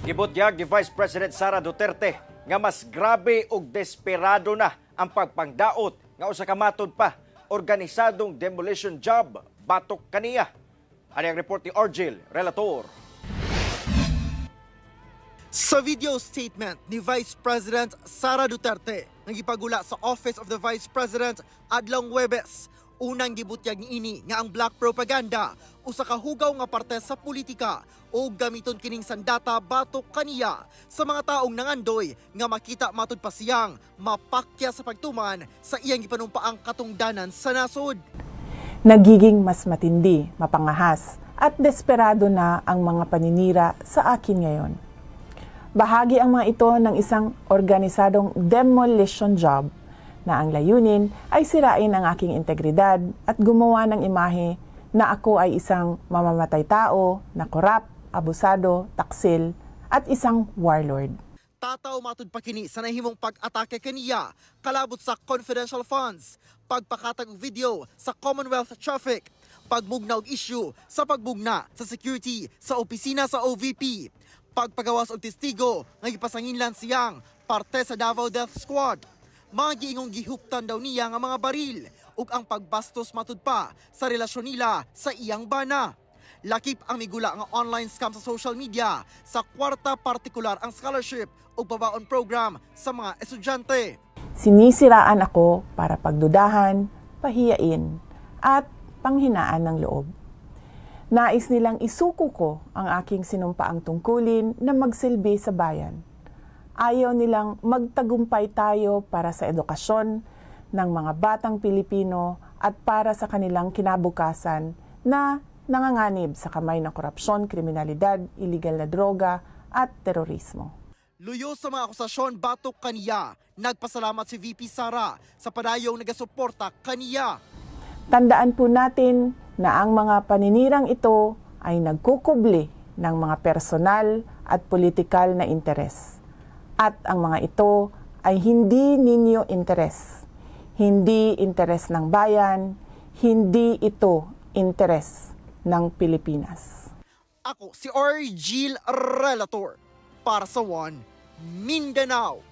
Gibutyag ni Vice President Sara Duterte nga mas grabe ug desperado na ang pagpangdaot nga usa ka matod pa organisadong demolition job batok kaniya. Ani ang report ni Argel Relator. Sa video statement ni Vice President Sara Duterte nga gipagula sa Office of the Vice President adlong Huwebes, unang gibutyag niini nga ang black propaganda usa ka hugaw nga parte sa politika o gamiton kining sandata batok kaniya sa mga taong nangandoy nga makita matud pa siyang mapakya sa pagtuman sa iyang gipanumpaang katungdanan sa nasod. Nagiging mas matindi, mapangahas at desperado na ang mga paninira sa akin ngayon. Bahagi ang mga ito ng isang organisadong demolition job na ang layunin ay sirain ang aking integridad at gumawa ng imahe na ako ay isang mamamatay tao, na korap, abusado, taksil, at isang warlord. Tataw matud pa kini sa nahimong pag-atake kaniya kalabot sa confidential funds, pagpakatag og video sa Commonwealth traffic, pagmugna og issue sa pagbugna sa security sa opisina sa OVP, pagpagawas og testigo nga gipasanginlan siyang parte sa Davao Death Squad, mga giingong gihuptan daw niya nga mga baril ug ang pagbastos matud pa sa relasyon nila sa iyang bana. Lakip ang migula nga online scam sa social media sa kwarta, partikular ang scholarship ug pabaon program sa mga estudyante. Sinisiraan ako para pagdudahan, pahiyain, at panghinaan ng loob. Nais nilang isuko ko ang aking sinumpaang tungkulin na magsilbi sa bayan. Ayaw nilang magtagumpay tayo para sa edukasyon ng mga batang Pilipino at para sa kanilang kinabukasan na nanganganib sa kamay ng korupsyon, kriminalidad, iligal na droga at terorismo. Luyo sa mga akusasyon batok kaniya, nagpasalamat si VP Sara sa padayong nagasuporta kaniya. Tandaan po natin na ang mga paninirang ito ay nagkukubli ng mga personal at politikal na interes. At ang mga ito ay hindi ninyo interes. Hindi interes ng bayan, hindi ito interes ng Pilipinas. Ako si Argil Relator para sa One Mindanao.